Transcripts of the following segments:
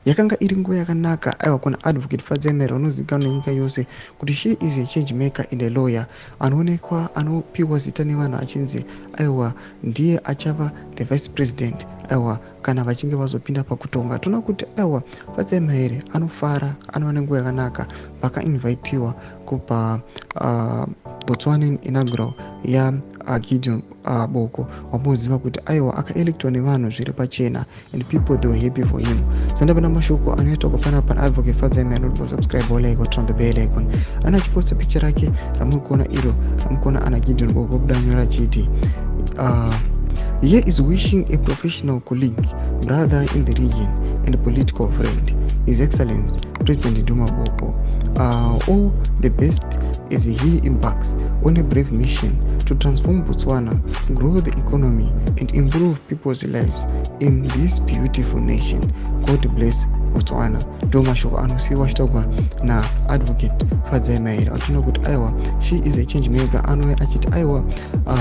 Yakanga iri nguva yakanaka, aiwa, kuna Advocate Fadzai Mahere, vanozivikanwa nenyika yose kuti she is a change maker and a lawyer, anoonekwa anopiwa zita nevanhu achinzi, aiwa, ndiye achava the vice president, aiwa, kana vachinge vazopinda pakutonga. Toona kuti, aiwa, Fadzai Mahere anofara, anova nenguva yakanaka vakainvitiwa kupa Botswanan inaugural yaGideon Boko, wamuziva kuti, aiwa, akaelectwa nevanhu zviri pachena and people, they were happy for him. Sandapana mashoko anoitwa kupanapa naAdvocate Fadzai Mahere. Subscribe, like, turn the bell icon. Ana achiposta picture rake ramuri kuona iro, ramuri kuona ana Gideon Boko, buda anyora achiti, "Here is wishing a professional colleague, brother in the region and political friend, His Excellency President Duma Boko, all the best as he embarks on a brave mission to transform Botswana, grow the economy and improve people's lives in this beautiful nation. God bless Botswana." Ndo mashoko anosiyiwa achitaurwa naAdvocate Fadzai Mahere, achiona kuti, aiwa, she is a change maker. Anouya achiti, aiwa,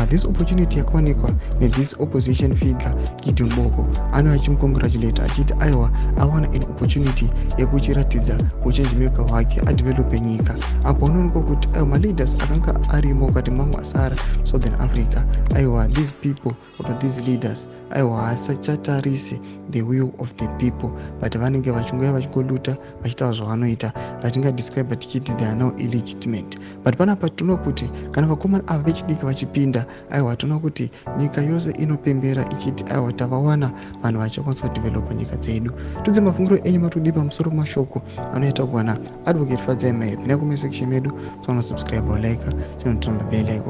this opportunity yakawanikwa nethis opposition figure Gideon Boko, anouya achimucongratulate achiti, aiwa, awana an opportunity yekuchiratidza uchange maker hwake, adevelope nyika. Apo unoonekwa kuti, aiwa, maleaders akanga arimo kati mamwe asara Southern Africa, aiwa, these people or these leaders, aiwa, haasachatarisi the will of the people, but vanenge vachingouya vachingoluta, vachiita zvavanoita, vatingadescribe tichiti they are now illegitimate. But panapa tinoona kuti kana vakomana ava vechidiki vachipinda, aiwa, tinoona kuti nyika yose inopembera ichiti, aiwa, tavawana vanhu vachakwanisa kudevelopa nyika dzedu. Tudze mafungiro enyu matudi pamusoro pemashoko anoita kuwana Advocate Fadzai Mahere. Pinda comment section medu, sonosubscribe, like, chinoturn the bell icon.